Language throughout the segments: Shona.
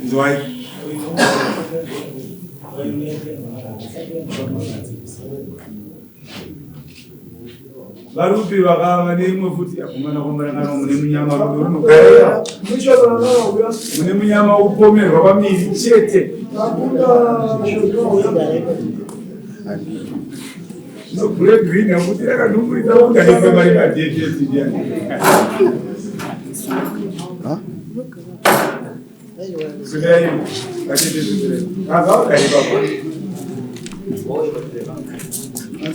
Inzwai. Varupi vakava neimwe futi akomana komana mune munyama rudo runogarira mune munyama upomerwa pamiri chete. No breadwinner kuti rakanhumburidza kuti aise mari madheti esi Subirai, vatete subirai. Vanga vagare papa.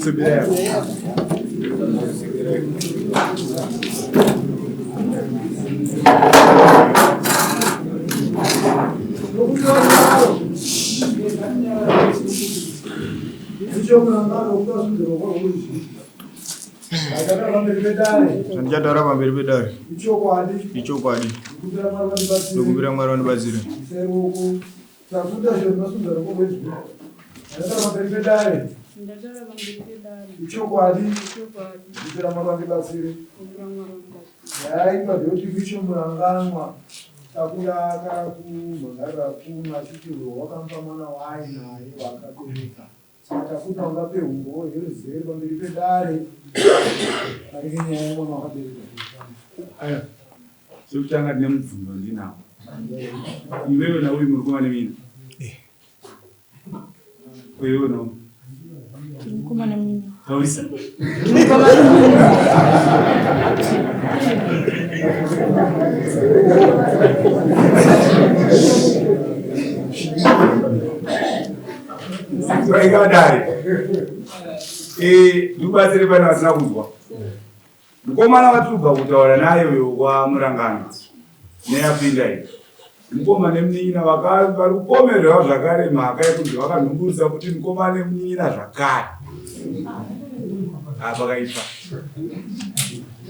Subirai. Subirai. Zvandichataura pamberi pedare ichokwadi. Ndokumbira Mwari vandibatsire. Ichokwadi, kumbira Mwari vandibatsire. Yaitwa ndeyekuti Micho Muranganwa Takura akakumhangarira kuno achiti wakamupa mwana waainaye waakabereka. Saka Takuta ungape humbowo here ruzere pamberi pedare maringe nyaya yemwana wakabereka? Aya, chekutanga ndine mubvunzo ndinawo. Iwewe nauyu muri kuva nemina? Eh. Iwewe nauyu? Tiri mukoma nemina. Taurisa. Vainga dare. Eh, ndikubatsire pane vasina kunzwa. Mukomana watiri kubva kutaura naye uyo kwaMurangano neyapinda iyi. Mukoma nemunin'ina vari kupomerwa zvakare mhaka yekunzi vakanhumburisa kuti mukoma nemunin'ina zvakare. Ah, pakaipa.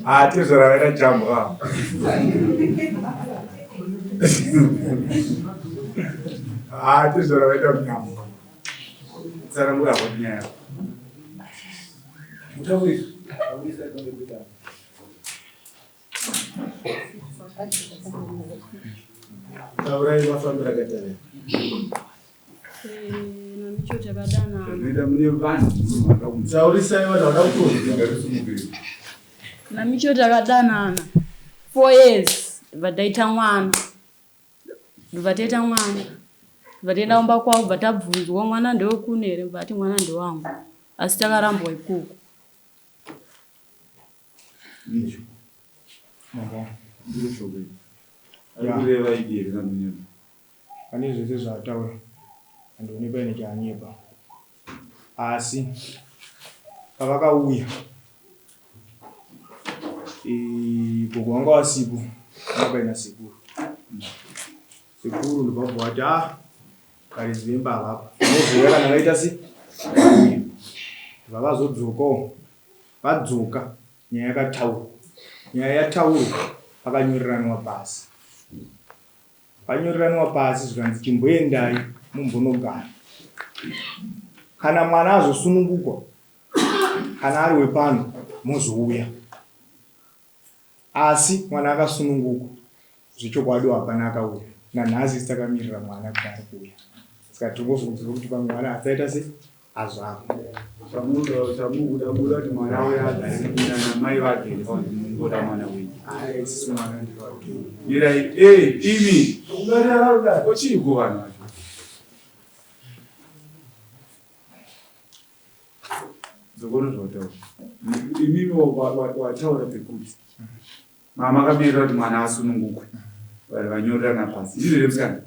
Ah, tezvara vaita jambwa. Ah, tezvara vaita munyama. Tsanangura hako nyaya yako. Mutaurisi. Taurai mafambira katare. Namicho takadana. Zvinoita mune vanhu vanoda kunzwa. Taurisai vanhu vada kutonzwa. Namicho takadanana. 4 years bva taita mwana. Ndobva taita mwana. Ndobva taenda kumba kwavo bva tabvunzwa mwana ndewekune here bva ati mwana ndewangu. Asi takarambwa ikoko. Micho. Mama. Ndiro shoko iri. Ari Ya. kureva idi here kana kunyepa? Pane zvese zvaataura handioni paine chaanyepa asi pavakauya eh, gogo vanga vasipo vanga paina sekuru sekuru ndobva vati ah varidzi vemba avapa unozouya kana vaita se vavazodzokawo vadzoka nyaya yakataurwa nyaya yataurwa pakanyoreranwa pasi Panyoreranwa pasi zvikanzi chimboendai mumbonogara. Kana mwana azosunungukwa kana ari wepano mozouya. Asi mwana akasunungukwa zvechokwadi hapana akauya. Nanhasi isu takamirira mwana kuti ari kuuya. Saka tingofungidzira kuti pamwe mwana asaita sei azvarwa. Chamukuda kuda kuti mwana uya agare namai vake here kana kuti mungoda mwana wenyu? Hayi isusu mwana ndewake. Mirai, eh imi. Ko chiiko vanhu vacho? Dzokono zvawataura. Imimi wataura pekuti mama akamirira kuti mwana asunungukwe. Vanhu vanyorerana pasi. Ndizvo here musikana?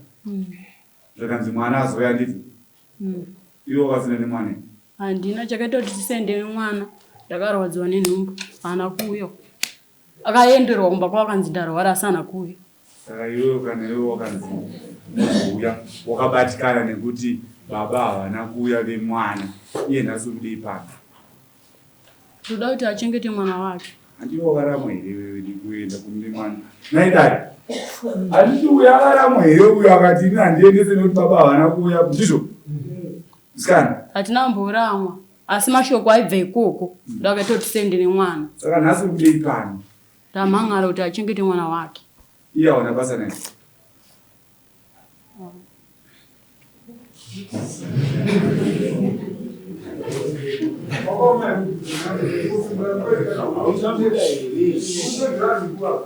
Zvakanzi mwana azouya ndizvo. Iwe wakasina nemwana here? Handina chakaita kuti tisende mwana. Ndakarwadziwa nenhumbu. Haana kuuya. Akaenderwa kumba kwavo akanzi ndarwara asi haana kuuya. Saka iwewe kana iwe wakanzi unozouya wakabatikana nekuti baba havana kuuya vemwana iye nhasi uri kudei pano? Ndoda kuti achengete mwana wake. Handiwe wakaramwa here iwewe nekuenda kune mwana? Nhai dare. Handiti uyo akaramwa here uyo akati ini handiendese nekuti baba havana kuuya ndizvo? Musikana. Hatina kumboramwa. Asi mashoko aibva ikoko ndakaita kuti sei ndine mwana. Saka nhasi uri kudei pano? Ndamhan'ara kuti achengete mwana wake. Iye hauna basa naye.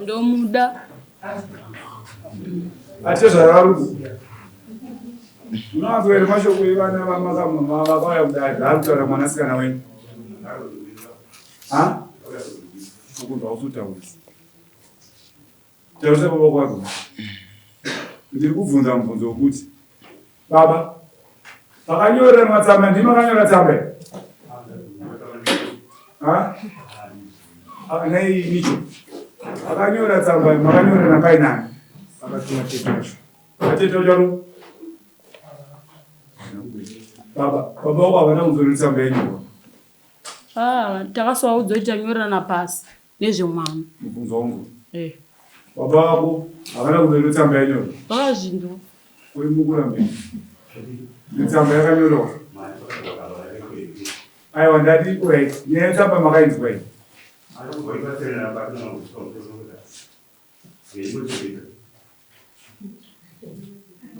Ndomuda. Atezvara varume. Munowanzwa here mashoko evana vamakamama vakauya kudai zvaari kutaura mwanasikana wenyu? Ha? Ukunzwa usutaurisa. Taurisa baba kwako. Ndiri kubvunza mubvunzo wekuti baba pakanyorerwa tsamba ndimi makanyora tsamba here? Ha? Nei micho? Akanyora tsamba makanyorerana painani? Akatuma tete wacho. Vatete vacho baba baba wako havana kunzwa tsamba yenyu. Ah, takasovaudza kuti tanyorerana pasi nezvemwana. Mubvunzo wangu. Eh. Baba vako havana kunzwa tsamba yenyu. Vakazvinzwa. Uri mukurambe. Tsamba yakanyorwa. Aiwa ndati right. Nyaya yetsamba makainzwa iyi.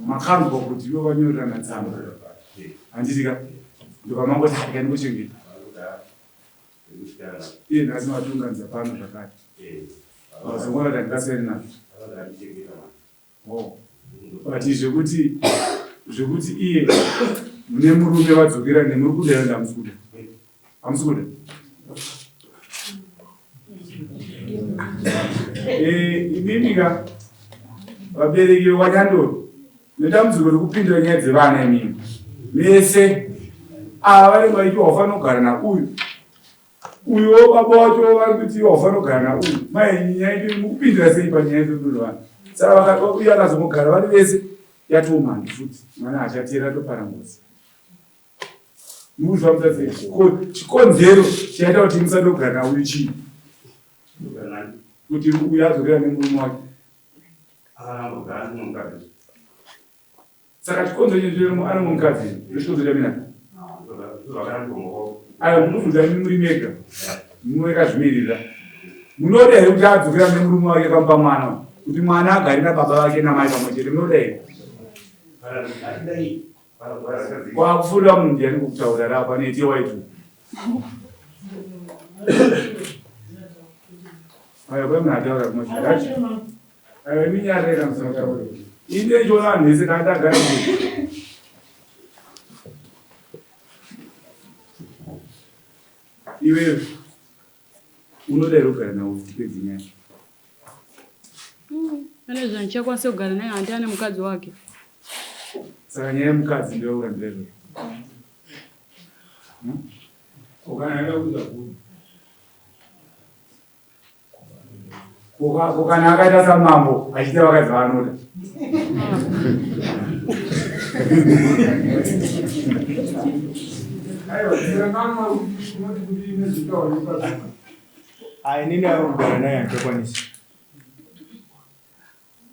Makanzwa kuti ivo vanyorerana tsamba. Handiti ka? Ndobva mangoti harika ndikuchengeta. Iye nhasi matiunganidza pano zvakare. Vazongona kuti handingasiyani nazvo. Oh. But zvekuti zvekuti iye mune murume vadzokera nemuri kuda here hamusi kuda? Hamusi kuda? Eh, imimi ka vabereki vekwaNyandoro nedambudziko rekupindira nyaya dzevana imimi mese ava vanenge vaiti waufanira kugara nauyu uyo baba wacho vari kuti waufanira kugara nauyu mai nyaya yedu mukupindira sei panyaya yedu vana saka uyo akazongogara vari vese yatoo mhandu futi mwana hachateera topara ngozi mukuzvifambisa sei chikonzero chaita kuti musade kugara nauyu chii kuti uyu adzokera nemurume wake saka chikonzero checho ari mukadzi ndochikonzero chamina ayo munobvunza imi muri mega murekazvimirira munoda here kuti adzokera nemurume wake kamupa mwana kuti mwana agare nababa vake namai pamwe chete munoda here kwakufurira munhu ndiani kukutaura rapa nete waitu ayo kwemunhu ataura kumashure ayo iminyarira musataure ine ichiona vanhu vese kana tagara iwewe unoda here kugara nawo tipedze nyaya Ane zvandichakwanisa kugara naye handi ane mukadzi wake. Saka nyaya yemukadzi ndoyakurambira izvozvo. Ukanaenda kuza kuni. Ko kana akaita samambo achiita vakadzi vaanoda. Aiwa, tiranganwa unoti kudii nezvitauro ipapo. Ayi inini ayo kugara naye handichakwanisi.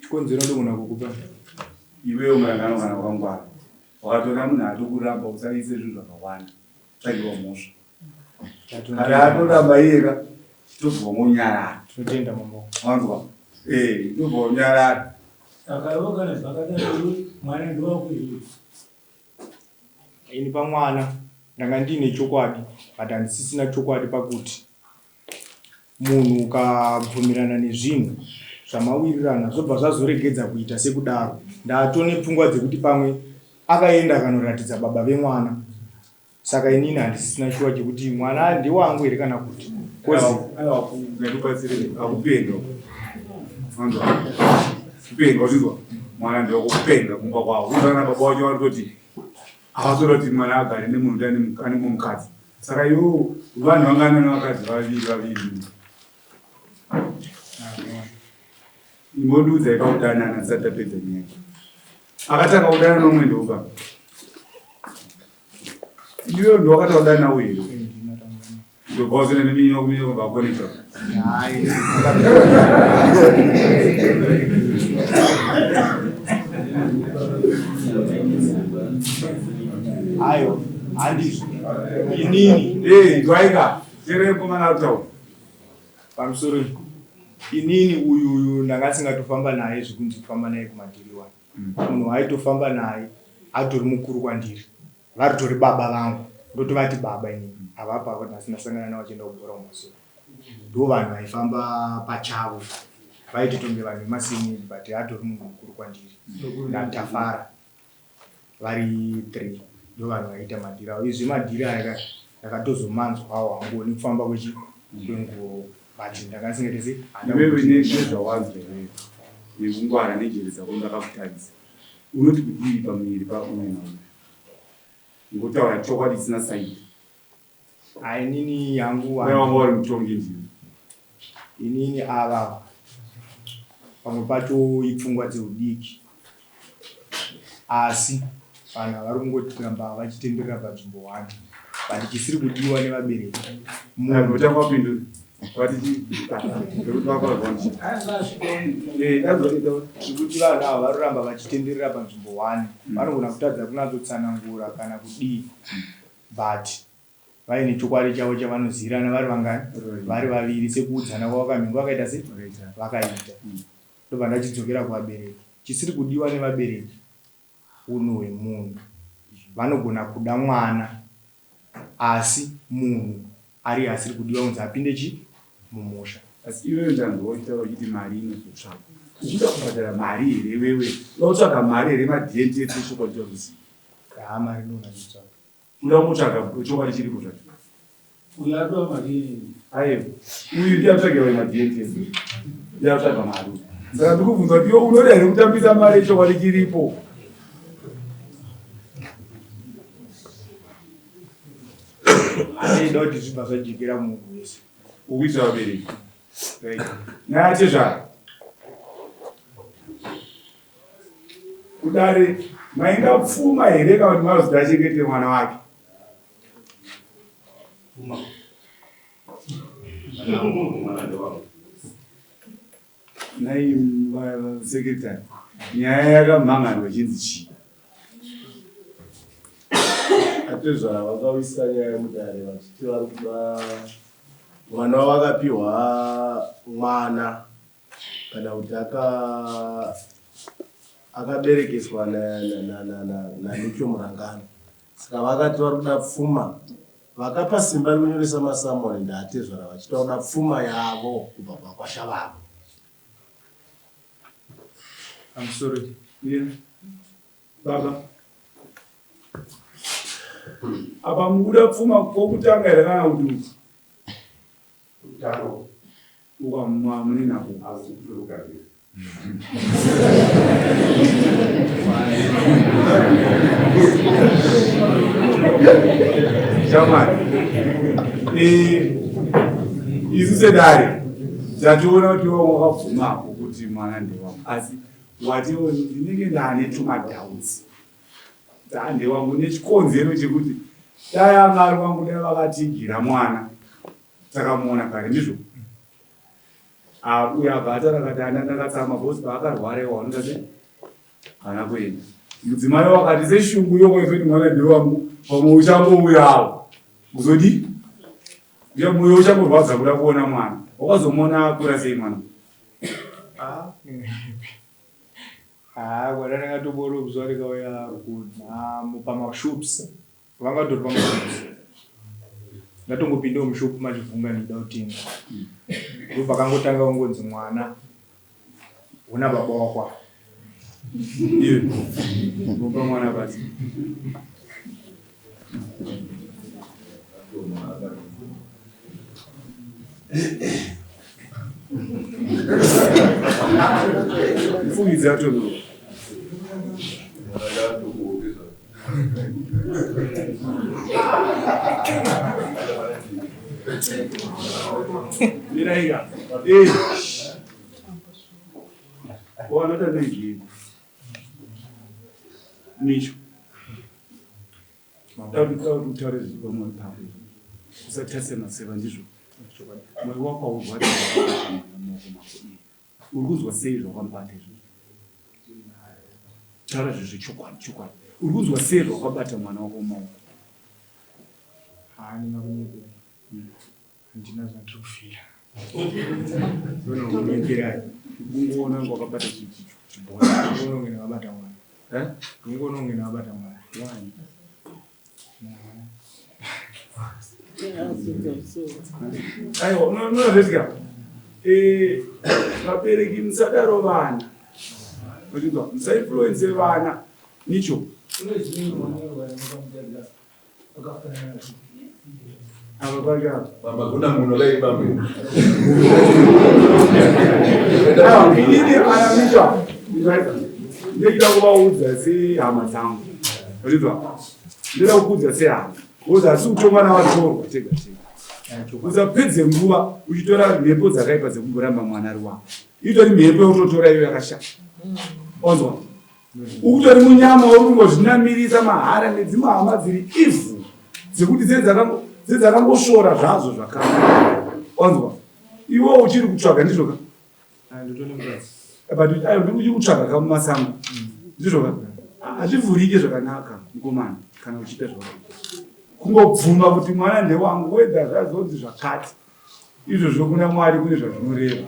Chikonzero ndogona kukupa. Iwewe murangano kana wakangwara. Wakatora munhu atokuramba usaise zvinhu zvakawanda. Tsvagiwa mhosva. Kana atoramba iyeka tobva wangonyarara. Tinotenda mambo. Wanzwa? Eh, tobva wanyarara. Saka iwe kana zvakadaro mwana ndewako here? Ini pamwana ndanga ndiine chokwadi but handisisina chokwadi pakuti munhu ukabvumirana nezvinhu zvamawirirana zvobva zvazoregedza kuita sekudaro. Ndatone pfungwa dzekuti pamwe akaenda akanoratidza baba vemwana. Saka inini handisisina shuwa chekuti mwana ndewangu here kana kuti. Kozi aiwa ngatibatsire akupenga. Wanzwa? Kupenga uchinzwa? Mwana ndewako kupenga kumba kwavo. Unzwa kana baba wacho vari kutoti havasora kuti mwana agare nemunhu ane mumwe mukadzi. Saka iwo vanhu vangana nevakadzi vaviri vaviri. Imbondiudzai pakudanana tisati tapedza nyaya. Akatanga kudanana nomwe ndeupa. Iwe ndo wakatanga kudanana nawo here? Ndobva wazona neminyo kuminyo kubva wakoneta. Hayi. Ayo, handizvo. Inini. Eh, ndwaika. Tere mukomana ari kutaura. Pamusoro inini uyu uyu ndanga asingatofamba naye zvekunzi kufamba naye kumadhiri wani. Munhu waaitofamba naye atori mukuru kwandiri. Varitori baba vangu. Ndotovati baba inini. Avapa avo nhasi ndasangana navo vachienda kubhora kumasoro. Ndo vanhu vaifamba pachavo. Vaitotonge vanhu vemasini but atori munhu mukuru kwandiri. Ndatafara. Vari 3 ndo vanhu vaiita madhiri avo. Izvi madhiri aya ka ndakatozomanzwawo hangu nekufamba kwechi kwenguva but ndanga ndisingaite sei Iwewe nezvawanzwa iwewe nekungwara nenjere dzako ndakakutarisa unoti kudii pamuviri pauyu nauyu ngotaura chokwadi chisina saidi. Haa inini hangu Dai wanga uri mutongi ndiwe. Inini ava pamwe pacho ipfungwa dzeudiki asi vanhu ava vari kungoramba vachitenderera panzvimbo one but chisiri kudiwa nevabereki munhu Utanga wapindura. Zvekuti vanhu ava varoramba vachitenderera panzvimbo one vanogona kutadza kunatsotsanangura kana kudii but vaine chokwadi chavo chavanozirana vari vangani vari vaviri sekuudzana kwavakamhingo vakaita se vakaita ndobva ndachidzokera kuvabereki chisiri kudiwa nevabereki unhu hwemunhu vanogona kuda mwana asi munhu ariye asiri kudiwa kunzi apinde chi mumusha. Asi iwewe ndanzwa uchitaura uchiti mari inozotsvagwa. Ukuda kubhadhara mari here iwewe? Uda kutsvaga mari here maDNT ese chokwadi chakuziva. Haa mari ndoona ndichitsvaga. Uda kungotsvaga chokwadi chiripo zvacho. Uyu adoa mari. Aiwa. Uyu ndiye akutsvagira vanhu maDNT ese. Ndiye akutsvaga mari. Saka ndikubvunza kuti iwe unoda here kutambisa mari yechokwadi chiripo? Aida kuti zvibva zvajekera munhu wese. Ukuitira vabereki. Right. Nyaya tezvara. Kudare maingapfuma here kana kuti mazoda achengete mwana wake? Nhai secretary, nyaya yakamhan'arwa ichinzi chii? Atezvara vakauyisa nyaya mudare vachiti vari kuda mwana wavakapiwa mwana kana kuti aka akaberekeswa naNico Murangano. Saka vakati vari kuda pfuma vakapa simba rekunyoresa masamoni ndaatezvara vachiti vari kuda pfuma yavo kubva kuvakwasha vavo. I'm sorry. Yeah. Baba. Apa mukuda pfuma kokutanga here kana kuti Kutanga. Ukamwa mune nako. Asi kutogadzira. Shamwari. Eh, isu sedare tatoona kuti iwe wakabvumako kuti mwana ndewangu asi watiwo ndinenge ndane tumadoubts ndewangu nechikonzero chekuti dai anga ari wangu dai vakatigira mwana takamuona kare ndizvo Ah, uyo abva ataura akati ana ndakatsamwa boss paakarwara iwo anoita sei haana kuenda mudzimai wakati seshungu yokoizoti mwana ndewangu pamwe uchangouyawo kuzodii mwoyo uchangorwadza kuda kuona mwana wakazomuona akura sei mwana Ah, ah, mwana ndakatoborobzwa rikauya kunhamo pamashops Vanga vatori pamashops. Ndatongopindawo mushop machivhunga ndichida kutenga. Ndopakangotanga kungonzi mwana una baba wako apa. Iwe unopa mwana basi. Mfungidzi atono. Miraika. Eh. Wanota nei? Micho. Tauri kutaura zviri pamwoyo pako. Usatarisa maseva ndizvo. Mwoyo wako haurwadzi mumaoko mako iye. Uri kunzwa sei zvawakamubata izvozvo? Taura zvinhu zvechokwadi chokwadi. Uri kunzwa sei zvawakabata mwana wako mumaoko? Haa ndingakunyepera. Handina zvandiri kufira. Ndinokunyeperai. Kungoona wakabata chibhora. Ndingoona kunge ndakabata mwana. Eh? Ndingoona kunge ndakabata mwana. Why? Aiwa, unoona eh, vabereki musadaro vana. Uchinzwa, musainfluence vana. Nicho. Apa pake apa. Baba kuna munhu lai bambo. Aiwa, inini ana Micho. Ndinoda kuvaudza sehama dzangu. Uchinzwa? Ndinoda kukuudza sehama. Because hasi kutonga navatorwa tega tega. Usapedze nguva uchitora mhepo dzakaipa dzekumboramba mwana ari wako. Itori mhepo yekutotora iyo yakashata. Onzwa? Ukutori munyama uri kungozvinamirisa mahara nedzimwe hama dziri ivhu dzekuti dzedzakangosvora zvazvo zvakare. Onzwa? Iwe uchiri kutsvaga ndizvo ka? But ayo ndiri kutsvaga ka mumasango. Ndizvo ka? Hazvivhurike zvakanaka mukomana kana uchiita zvakanaka. Kungobvuma kuti mwana ndewangu whether zvazonzi zvakati. Izvozvo kuna Mwari kune zvazvinoreva.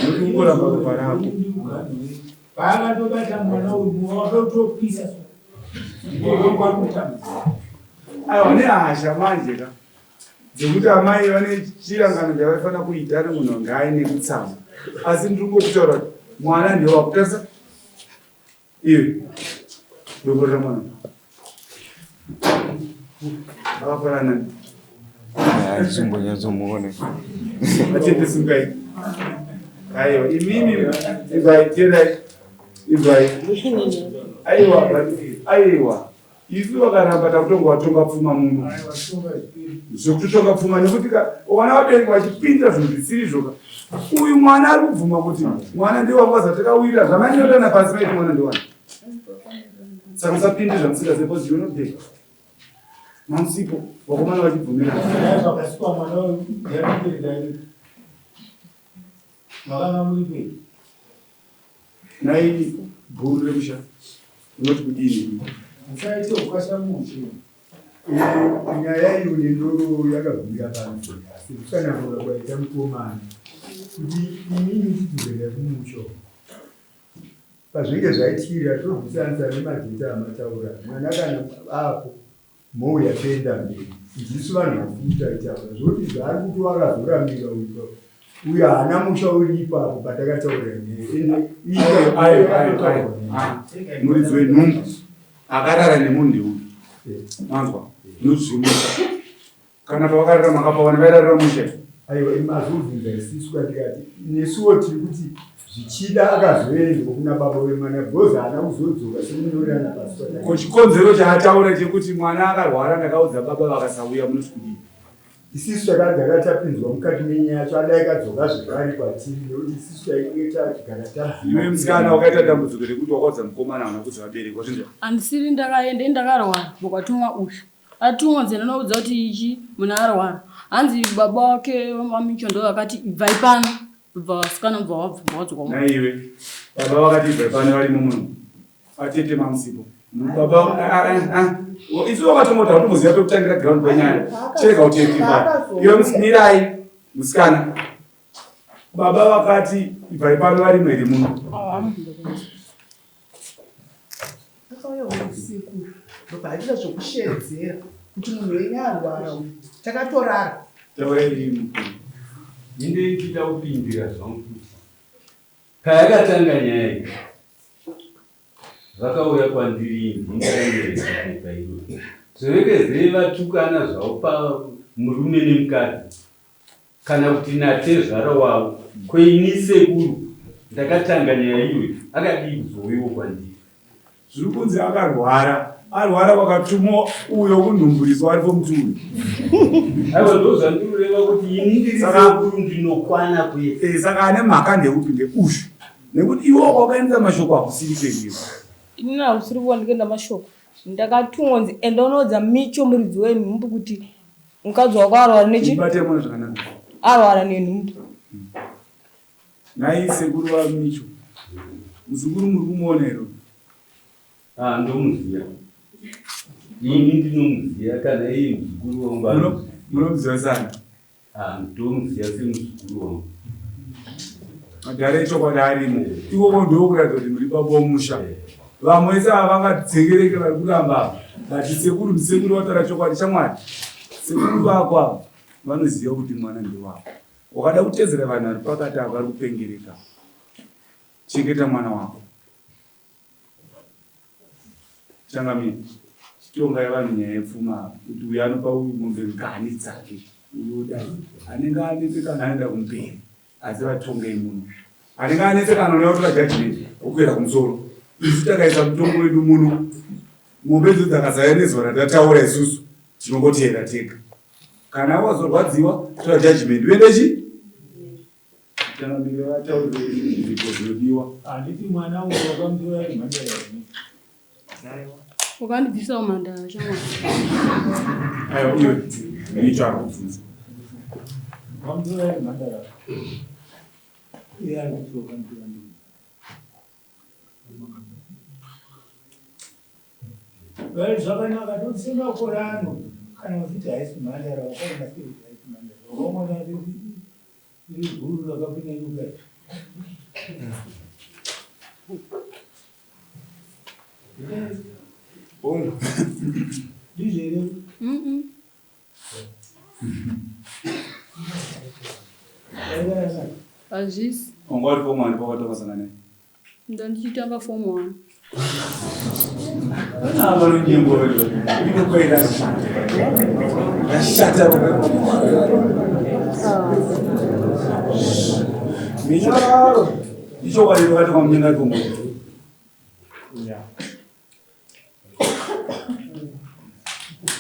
Nokuti kungoramba ropa rako. Paakatobata mwana uyu wakatopisa. Aiwa nehasha manje ka. Dzekuti amai vane chirangano chavaifanira kuita ari munhu anga aine kutsamwa. Asi ndiri kungokutaura kuti mwana ndewako. Tarisa iwe dokorera mwana. Akafanana nani? Handichimbonyatsomuona. Vatete sungai. Aiwa imimi ibvai terai ibvai. Aiwa aiwa isu vakaramba takutonga watonga pfuma muno. Zvekutotonga pfuma nekuti vana vabereki vachipinda zvinhu zvisiri zvoka. Uyu mwana ari kubvuma kuti mwana ndewangu azatakawirira zvamanyorerana pasi vaiti mwana ndewani. Saka musapinde zvamusingazive because you're not there. Mamusipo vakomana vachibvumirana. Zvakasikwa mwana uyu yakapereka makanga muripi? Nhai bhuru remusha unoti kudini? Musaite ukasha mushe. Nyaya iyo nendo yakagumira pano asi kutsanangura kwaita mukomana kuti inini ndidzokera kumusha pazvinenge zvaityira tobvisanisa nemadheta amataura mwana kana apo mouya toenda mberi ndisu vanhu vakuru taitaura zvokuti zvaari kuti wakazoramira uyo uyo haana musha uri ipapo patakataura nyaya muridzi wenhumbu akarara nemunhu ndeuyu manzwa nozvimusa Kana pavakarara makapawana vairarira mushe. Aiwa imi mazobvunza isisu kwatikati nesuwo tiri kuti zvichida akazoendwa kuna baba wemwana because haana kuzodzoka sekunyorerana pasi kwataka. Ko chikonzero chaataura chekuti mwana akarwara ndakaudza baba vakasauya munoti kudii? Isisu takagara tapinzwa mukati menyaya yacho adai kadzoka zvekare kwatiri nekuti isisu tainge tagara tabvuma. Iwe musikana wakaita dambudziko rekuti wakaudza mukomana hauna kuudza vabereki wazvinzwa? Handisiri ndakaenda ini ndakarwara mukatumwa uyu. Atumwa nzi ndinoudza kuti ichi munhu arwara. Hanzi baba wake vaMicho ndo vakati ibvai pano. Bva vasikana bva wabva wadzoka. Naiwe baba vakati ibvai pano varimo muno. Atete mamusipo. Baba ah, ah, ah. Isu vakatongoti hautomboziva pekutangira ground penyaya. Chirega kuti ipa. Iwe mirai musikana. Baba vakati ibvai pano varimo here muno. Akauya usiku ndobva aita zvekushedzera kuti munhu wenyu arwara uyu takatorara. Taurai mukuru. Inde ndichida kupindira zvangu kuti payakatanga nyaya iyi vakauya kwandiri ndindainyoresa pepa iroro zvinenge zve vatukana zvavo pamurume nemukadzi Kana kuti natezvara wavo. Ko ini sekuru ndakatanga nyaya iyoyi akadii kuzouyawo kwandiri. Zviri kunzi akarwara arwara vakatumwa uyo kunhumburiswa aripo muti uyu. Aiwa ndozvandinoreva kuti ini ndiri sekuru ndinokwana kwese. Eh, saka ane mhaka ndeupi ndeuyu nekuti iwe wakaendesa mashoko hakusiri kwenyu. Ini hausiri kuwa ndikuenda mashoko ndakatumwa nzi enda unoudza Micho muridzi wenhumbu kuti Mukadzi wako arwara nechi? Mubate mwana zvakanaka. Arwara nenhumbu. Nhai sekuru vaMicho. Muzukuru muri kumuona here? Ah, ndomuziva. Ini ndinomuziva kana iye muzukuru wangu. Munomuziva sana? Ah, ndomuziva semuzukuru wangu. Madhara echokwadi arimo. Ikoko ndokuratidza kuti muri baba womusha. Vamwe vese ava vangadzengereke vari kuramba ava. But sekuru ndisekuru vataura chokwadi shamwari. Sekuru vako ava vanoziva kuti mwana ndewavo. Wakada kutedzera vanhu vari pakati ava vari kupengereka. Chengeta mwana wako. Changamire, chitongai vanhu nyaya yepfuma apa kuti uyu anopa uyu mombe ngani dzake uyu odai. Anenge anetsekana anoenda kumberi asi vatongei muno. Anenge anetsekana unoda kutora judgment okuenda kumusoro. Isu takaisa mutongo wedu muno. Mombe idzo dzakazaya nezuva ratataura isusu tinongoteera tega. Kana wazorwadziwa tora judgment uende chi Changamire vataurire zvipo zvinodiwa. Handiti mwana uyu wakamutora ari mhandara here? Wakandibvisa umhandara shamwari. Aiwa iwe ndicho ari kubvunza. Wakamutora ari mhandara. Iye ari kuti wakamutora ndini. Well, zvakanaka toti semakore ano kana uchiti haisi mhandara wakaona sei kuti haisi mhandara wakaona Iri guru rakapinda nyoka iri. Hongu. Ndizvo here? Mm-mm. Hazvisi. Wanga uri form one pakatokasana naye. Ndandichitanga form one. Ichokwadi vakati kwamunyenga ikomo. Yeah.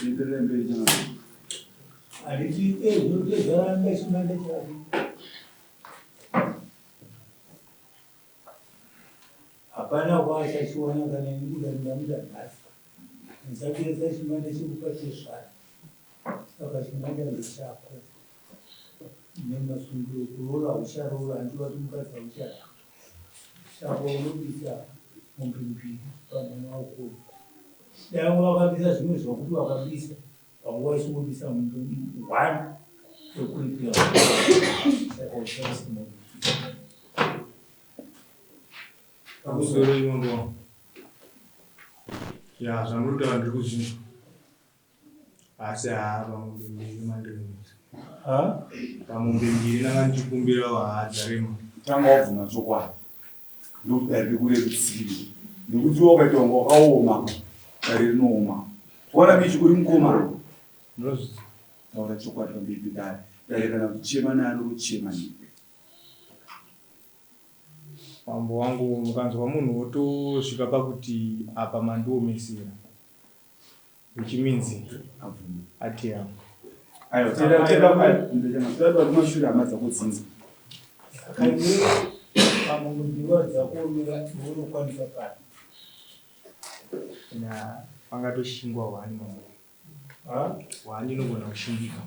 Enderera mberi changamire. Handiti ezvotezvaranga chimanda chake. Hapana kwaachachiwana kana ini kudai ndamuda nhasi. Ndichakuedza chimanda chekupa tezvara. Saka chimanda ndechako. Nemasungiro kuroora haucharoora hanti wati mukadzi hauchada. Saka unobisa mombe mbiri pamwana wako. Dai wakabisa zvimwe zvakuti wakabisa Panguva ichingobisa mombe one yokuripira saka ushandise mombe. Pamusoro imambo wangu. Ya zvamuri kutaura ndiri kuzvinzwa. Asi haa pamombe mbiri mandiremesa. Ha? Pamombe mbiri ndanga ndichikumbirawo haa dzarema. Tanga wabvuma chokwadi. Ndokuti dare rikurerutsire nekuti iwe ukaita kunge wakaoma dare rinooma. Waona Michi uri mukomana. Ndozviziva. Taura chokwadi pamberi pedare. Dare kana kuchema naro rochema newe. Mambo wangu mukanzwa munhu wotosvika pakuti apa mandiomesera which means ateyama. Aiwa tenda tenda tenda kumashure hama dzako dzinzwe. Saka iwe pamwe dzakuomera iwe unokwanisa papi? Na pangatoshingwa hwani mambo. Ha? Hwani inogona kushingika.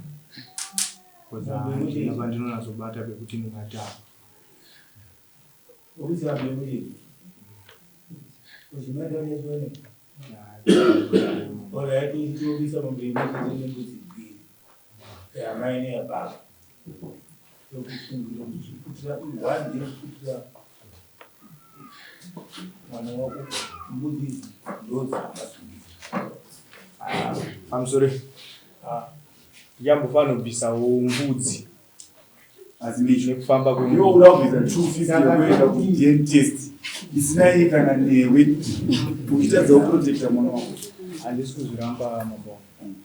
Because handina pandinonatsobata pekuti ndingati apa. Ukuti ambe Uchimanda uchachione. Alright, uchitobisa mombe imwe chete nembudzi mbiri. Yamai neyababa. Yokusungira uchiputira one ndeyekuputira mwana wako mbudzi idzi ndodzakasungisa. Pamusoro. Ndichambofanobvisawo mbudzi. Asi Micho, Nekufamba iwe kwenguva. kuda kubvisa 250 yekuenda kuDNA test isina iye kana newe uchitadza kuprotecta mwana wako. Handisi kuzviramba mambo wangu.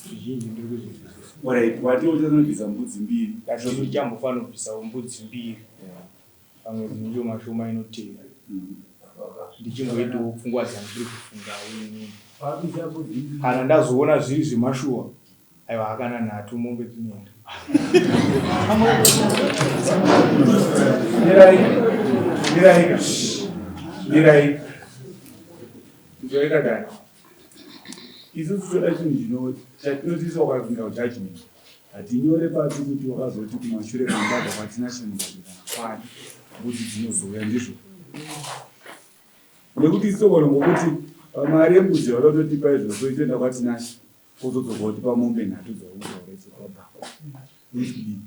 Zvizhinji ndiri kuzvinzwisisa. Alright, wati uchazonobvisa mbudzi mbiri. Ndati ndichambofanobvisawo mbudzi mbiri pamwedzi mishoma shoma inotevera. Ndichimboitawo pfungwa dzandiri kufungawo inini. Wabvisa mbudzi mbiri. Kana ndazoona zviri zvemashuwa Aiwa hakana nhatu mombe dzinoenda. Mirai. Mirai. Mirai. Ndoita dai. Isusu toda chinhu chino chatinotisa wakapinda kujudgment. Hatinyore pasi kuti wakazoti kumashure kwandabva kwatina chinhu kana kwani mbudzi dzinozouya ndizvo. Nekuti isu togona ngokuti Pamari yembudzi yauri kutotipa izvozvo itoenda kwaTinashe wozodzoka wotipa mombe nhatu dzauri kutaura idzo kwabva. Uiti kudii?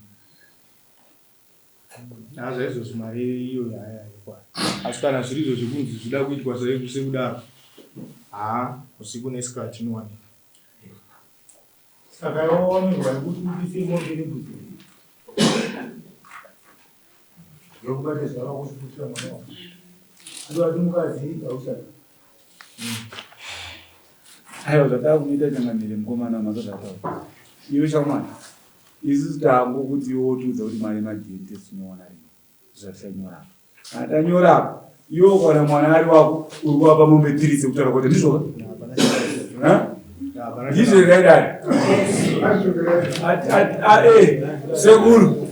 Hazvo izvozvo mari iyoyo haya haikwana. Asi kana zviri izvo zvekunzi zvida kuitwa sekudaro haa usiku nesikati inowanika. Saka iwe wawamirwa nekuti ubise mombe nembudzi here? Ndokubata zvava kuchiputira mwana wako. Ndovati mukadzi hauchada. Aiwa zvatava kunoita changamire mukomana mazo zvataura. Iwe shamwari isusu tangokuti iwe wotiudza kuti mari yemaDNA test tinoona rini zvatichanyora apa. Kana tanyora apa iwe ukaona mwana ari wako uri kuvapa mombe tiri sekutaura kwete ndizvo ndizvo here dai eh, sekuru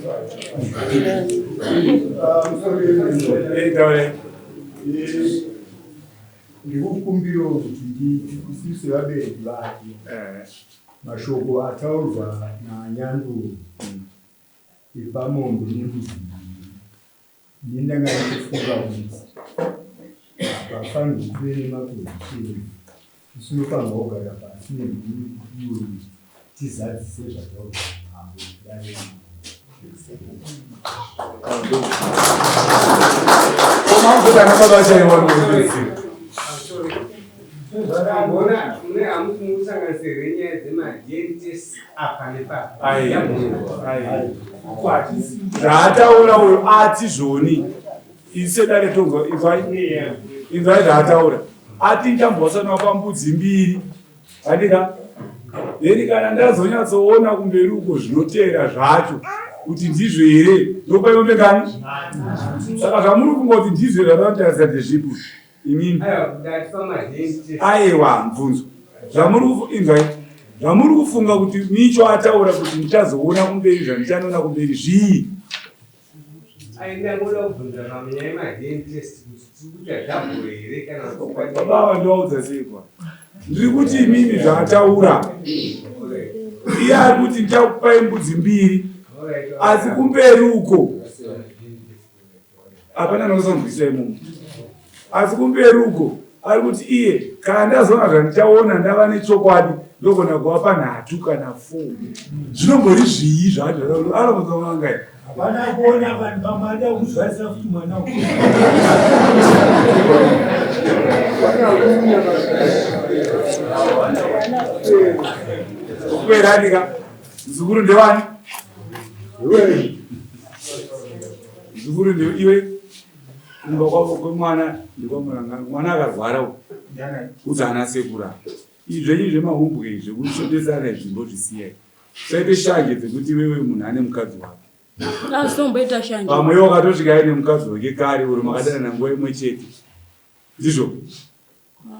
eh, taurai Ndikukumbirawo kuti nditi isusu sevabereki vake eh. mashoko ataurwa nanyanduri epamombe nembudzi mbiri ini ndanga ndichifunga kuti hapafanirwi kuve nemapozisheni isu tinofanirwa kugara pasi nemhuri iyoyi tizadzise zvataurwa namambo dare. Zvaataura uyo ati zvoni ise dare tonzwa inzwai inzwai zvaataura ati ndichambosana pambudzi mbiri Andika then kana ndazonyatsoona kumberi uko zvinoteera zvacho kuti ndizvo here ndopa mombe ngani saka zvamuri kungoti ndizvo zvandanotarisa ndezvipi imimi aiwa mubvunzo zvamuri inzwai zvamuri kufunga kuti micho ataura kuti ndichazoona kumberi zvandichanoona kumberi zvii Baba ava ndovaudza sei kwa? Ndiri kuti imimi zvaataura. Iye ari kuti ndichakupai mbudzi mbiri. Asi kumberi uko hapana anozonzwisa imomo. Asi kumberi uko ari kuti iye kana ndazoona zvandichaona ndava nechokwadi ndogona kuvapa nhatu kana fo zvinombori zvii zvacho anobvunza n'anga Hapana kuona vanhu pamada kuzvarisa futi mwana Kuberani mzukuru ndewani mzukuru ndewe iwe kumba kwavo kwemwana ndekwamurangano mwana akarwara uku udza ana sekuru apa izvi zvenyu zvemahumbwe izvi zvekusvotesana izvi mbozvisiyai saite shanje dzekuti iwewe munhu ane mukadzi wake Asomboita shanje. Pamwe iwe wakatosvika aine mukadzi wake kare uri makadanana nguva imwe chete ndizvo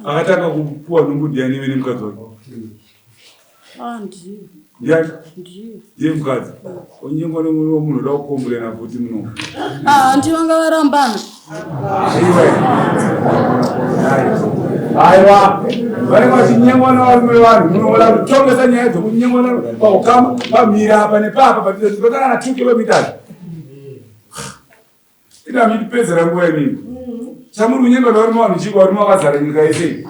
Akatanga kupuwa nhumbu ndiani iwe nemukadzi wake? Ah, ndiye. Ndiani? Ndiye. Ndiye mukadzi. Onyengwa nemurume wemunhu uda kukomburena futi muno. Ah, ndiye vanga varambana. Iwe. Aiwa. Vanenge vachinyengwa nevarume vevanhu munoona kutongesa nyaya dzekunyengwa paukama pamira apa nepapa patotanga na 2 kilometers. Ina muchitipedzera nguva imimi. Chamuri kunyenga varume vanhu chii varume vakazara nyika yese.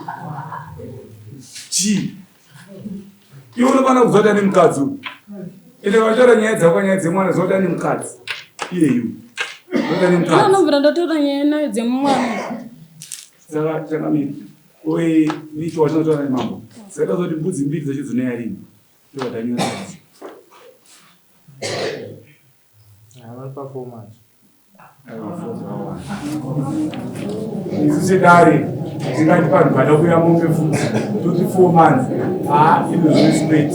Chii? Iwe unofana kuzota nemukadzi uyu. Ende vachitaura nyaya dzako nyaya dzemwana zota nemukadzi. Iyeyu. Zota nemukadzi. Anobvira ndatora nyaya nayo dzemwana. Saka chakamira. Oye micho watinotaura nemambo. Saka tazoti mbudzi mbiri dzacho dzinouya rini? Ndovatanyora. Isu sedare tingati vanhu vada kuya mombe futi toti four months haa ino zvespect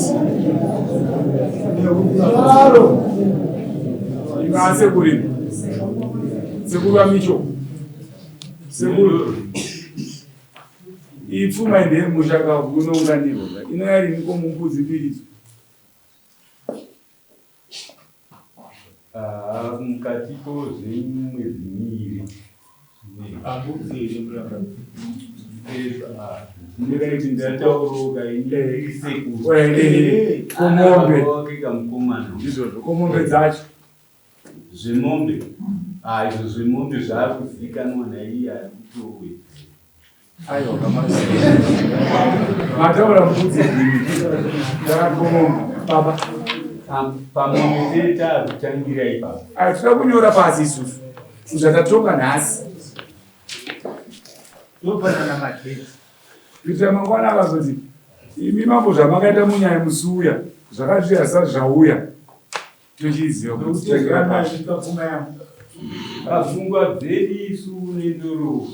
ivaa sekuru imi sekuru vamicho sekuru iyi pfuma indeyemusha kavu unounganirwa inoya rini ko mumbudzi mbiri idzo Ah, mukati ko zvenyu mwedzi miiri ndikaiti ndatauroka Komombe. kamukomana Ndizvozvo komombe dzacho. Zvemombe ah, izvo zvemombe zvaakuzivikanwa naiye ari kutowedzera. Aiwa kamasi. Mataura mbudzi imi. Ndakakomoma baba. Pamombe teta kutangira ipapo. Ayo tinoda kunyora pasi isusu. Zvatatonga nhasi. Tofanana madheti. Kuitira mangwana akazoti imi mambo zvamakaita munyaya musi uya zvakazviya zvisati zvauya. Tochiziva kuti tangira pasi. Pafungwa dzedu isu nendoro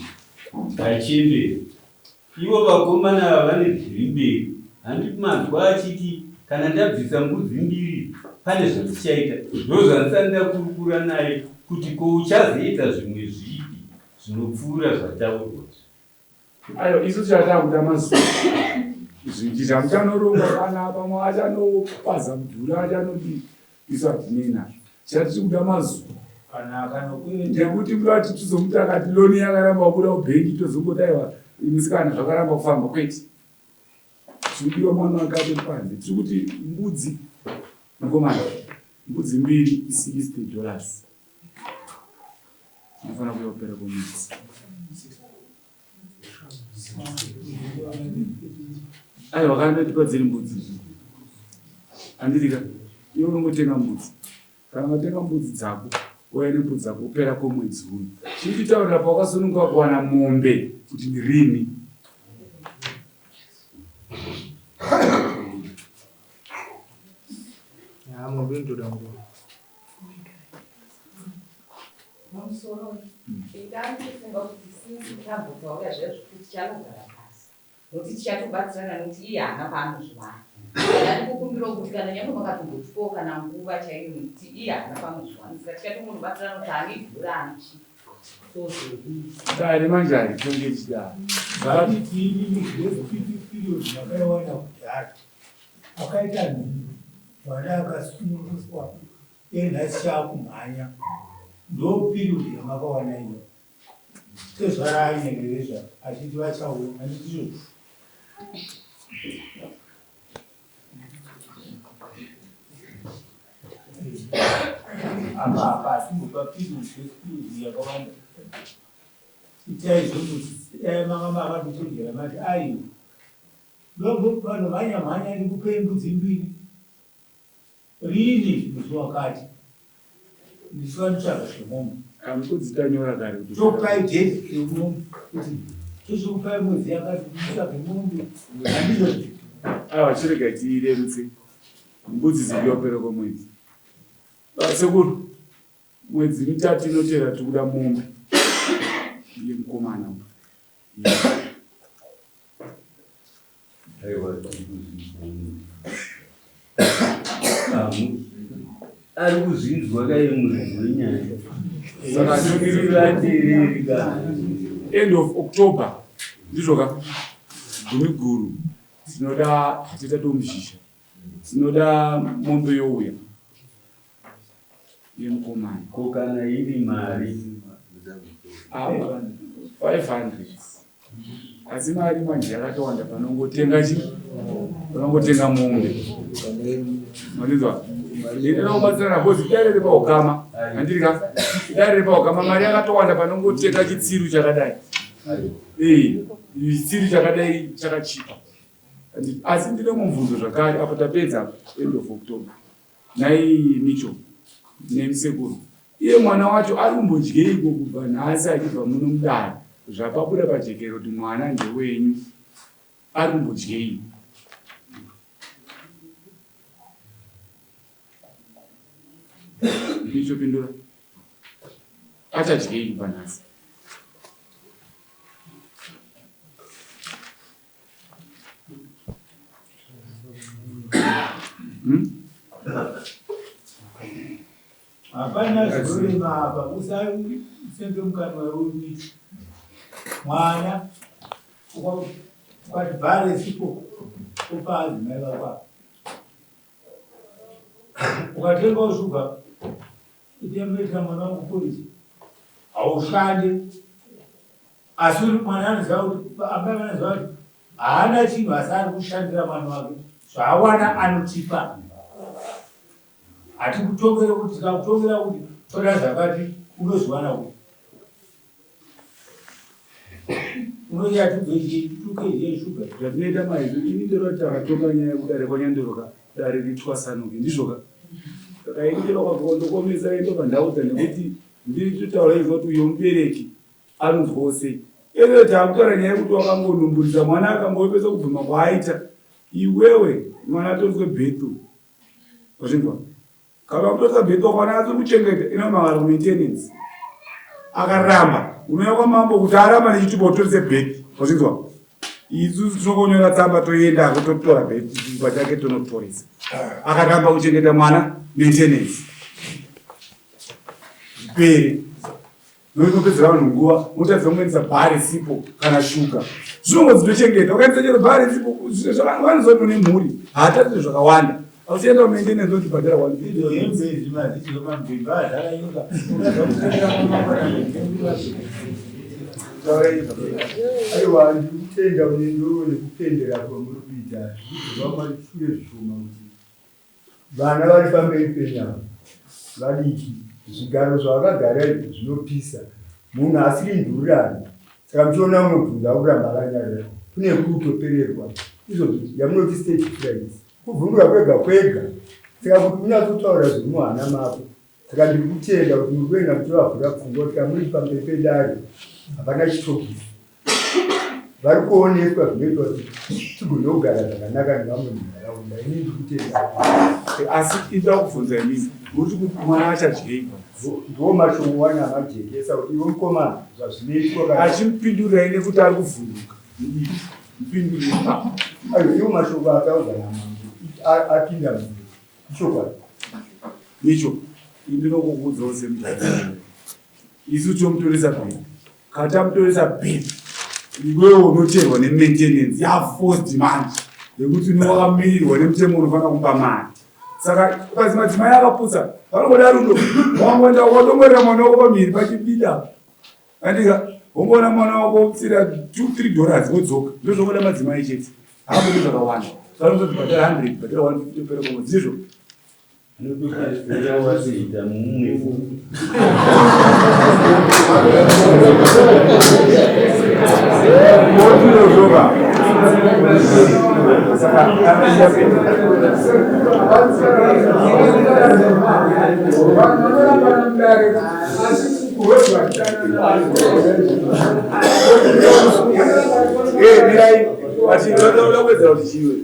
tachembera. Ivo vakomana ava vane dziri mberi. Handiti manzwa achiti kana ndabvisa mbudzi mbiri pane zvandichaita. Ndozvandisati ndakurukura naye kuti ko uchazoita zvimwe zvipi zvinopfuura zvataurwa izvi. Ayo isu chatakuda mazuva zvinji zvamuchanoronga kana pamwe achanopaza mudhuri achanodii isu hatinei nazvo chatiri kuda mazuva nekuti kuda kuti tizomuti akati loni yakaramba kubuda kubhengi tozongoti aiwa musikana zvakaramba kufamba kwete tiri kudiwa mwana wake atiri panze tiri kuti mbudzi mukomana mbudzi mbiri i60 dollars Unofanira kuuya kupera kwemwedzi. Aiwa kana tipa dziri mbudzi. Handiti ka? Iwe unongotenga mbudzi. Kana watenga mbudzi dzako, wouya nembudzi dzako kupera kwemwedzi uno. Chinditaurira pawakasununguka kuwana mombe kuti ndirini. Ya, mombe inotoda nguva. Pamusoro ndanga ndichifunga kuti since tambotaura zviya zvekuti tichanogara pasi nokuti tichatobatsirana nokuti iye haana paanozviwana. Ndandikukumbirawo kuti kana nyangwe makatombotipawo kana nguva chaiyo nekuti iye haana paanozviwana saka tichatongonobatsirana kuti ane dhora ane chii tozodii. Dare manje haritonge chidaro. Zvakati ini period makaiwana kudhara akaita nhumbu mwana akasununguswa iye nhasi chaakumhanya ndo period yamakawana iyo tezvara ainyegerezva achiti vachauya handitizvo apa apa asimbopa period period yakawanda itai zvonzi dai manga makandichenjera mati aiwa Vanhu mhanya mhanya ndikupei mbudzi mbiri rini musi wakati ndichiva nditsvaga zvemombe. Mbudzi tanyora kare kuti tokupai date yemombe kuti tozokupai mwedzi yakati mutsvage mombe handizvo. Aiwa chirega tiirerutse mbudzi dzikuya kupera kwemwedzi. Sekuru mwedzi mitatu inotera tikuda mombe yemukomana uyu. Aiwa tiri kuzvibvuma. Ari kuzvinzwa kai muridzi wenyaya. Saka Tiri vateereri ka. End of October ndizvo ka gumi guru tinoda hatita tomuzhizha tinoda mombe youya yemukomana. Ko kana iri mari? 500 asi mari manje yakatowanda panongotenga chi panongotenga mombe mandinzwa inoda kubatsirana bcoz idare repaukama handiri ka idare repaukama mari yakatowanda panongotenga chitsiru chakadai chitsiru chakadai chakachipa asi ndine mubvunzo zvakare apo tapedza apo end of october Nhai Micho nemi sekuru, iye mwana wacho ari kumbodyeiko kubva nhasi achibva muno mudare zvapabuda pajekerere kuti mwana ndewenyu ari kumbodyei? Micho pindura. Achadyei kubva nhasi? Hapana zvinorema apa, usasenge mukanwa wekuita mwana ukati bhare sipo upa adzimai vako apa ukatengawo shuga itemunoitira mwana wangu porisi haushande Asi uri mwana anoziva kuti amai vanoziva kuti haana chinhu asi ari kushandira mwana wake zvaawana anotipa. Hatikutongere kuti tikakutongera kuti toda zvakati unozviwana kuti. Zvatinoita maizvo ini ndiro takatonga nyaya yekudare kwanyandoroka dare ritwasanuke ndizvoka saka ini ndiro kwabva ndobva ndaudza nekuti ndiri totaura izvo kuti uyo mubereki anonzwawo sei ene takutaura nyaya yekuti wakangonumburisa mwana akangopesa kubvuma kwaaita iwewe mwana atoriswe bhethu wazvinzwa Kana kutorisa bheki wakaona asiri kuchengeta ino mavara kumaintenance akaramba unouya kwamambo kuti aramba nechitupa utorise bheki wazvinzwa isusu tinongonyora tsamba toendako totora bheki chitupa chake tonotorisa akaramba kuchengeta mwana maintenance zvipere Munopedzera vanhu nguva motadza kumuendesa bhaa risipo kana shuga zvinongonzi tochengeta ukaendesa chero bhaa risipo vanoziva kuti une mhuri haatadzi zvakawanda auchienda kumaintenance otibhadhara aiwa ndikutenda unendoro nekupendera kwamuri kuita zvikudzwa mwari shure zvishoma kuti Vana vari pamberi penyu ava vadiki, zvigaro zvavakagara izvi zvinopisa. Munhu asiri ndururani, saka muchiona munobvunza akuramba akanyarara, kune kutopererwa. Izvozvo yamunoti stage fright, kuvhunduka kwega kwega. Saka kuti unyatsotaura zviri muhana mako, saka ndiri kutenda kuti muri kuenda muchivavhura pfungwa kuti kana muri pamberi pedare hapana chitokisi. Vari kuoneswa zvinoitwa kuti tigone kugara zvakanaka nevamwe munharaunda. Ini ndiri kutenda. Asi ida kubvunza inini muri kuti mwana achadyei? Ndiwo mashoko wani amajekesa kuti iwe mukomana zvazvinoitwa kana achimupindurai nekuti ari kuvhunduka. Mupindurei. Ayo iwo mashoko ataurwa namambo apinda munhu. Ichokwadi. Icho indinokukuudzawo semudhara. Isu tomutoresa bhegi. Kana tamutoresa bhegi iwewe unoteerwa nemaintenance yaforced manje yekuti une wakamirirwa nemutemo unofanira kumupa mari. Saka ukazi madzimai akaputsa vanongoda rudo wangoenda ukadongorera mwana wako pamhiri pachibida andika wongoona mwana wako wotsira 2 3 dollars wodzoka ndozvongoda madzimai chete haambodi zvakawanda vanozoti bhadhara 100 bhadhara 150 pere pamwedzi ndizvo Mirai, asi unoda kuwedzera kuti chiwe.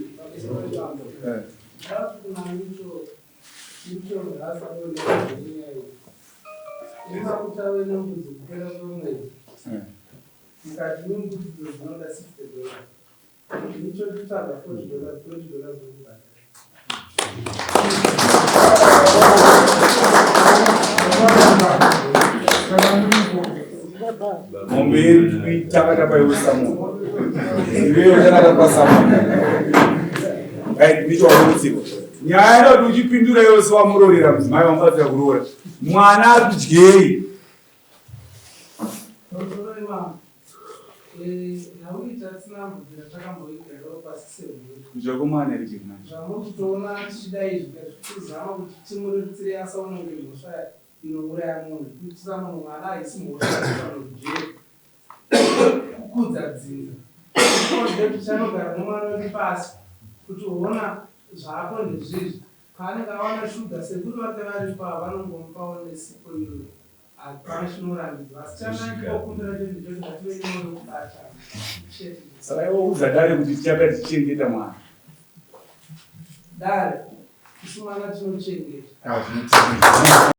Mombe yedu takatapa iwe samuel. Iwewe takatapa samuel. Right, ndicho wakurudzirwa. Nyaya inoti uchipindura iwe sewamurorera mudzimai wamubatsira kuroora. Mwana ari kudyei? Kudya kwemwana here Jeremiah? Zvamurikutoona tichida izvi kuzama kuti timurerutsire asaone kunge mhosva inouraya munhu. Kuitisa munhu mwana haisi mhosva kuisa munhu kujeri. Kukudza dzinza. Kuti tichanogara nemwana wedu pasi kuti hona zvako ndezvizvi. Paanenge awana shuga sekuru vake varipo ava vanongomupawo nesipo iyoyo. Hapana chinorambidzwa. Asi chandinokumbira chete ndechekuti ngative nemoyo wekubatana. Chete. Saka iwe udza dare kuti tichanga tichichengeta mwana. Dare, isu mwana tinochengeta. Ah, zvinochengeta.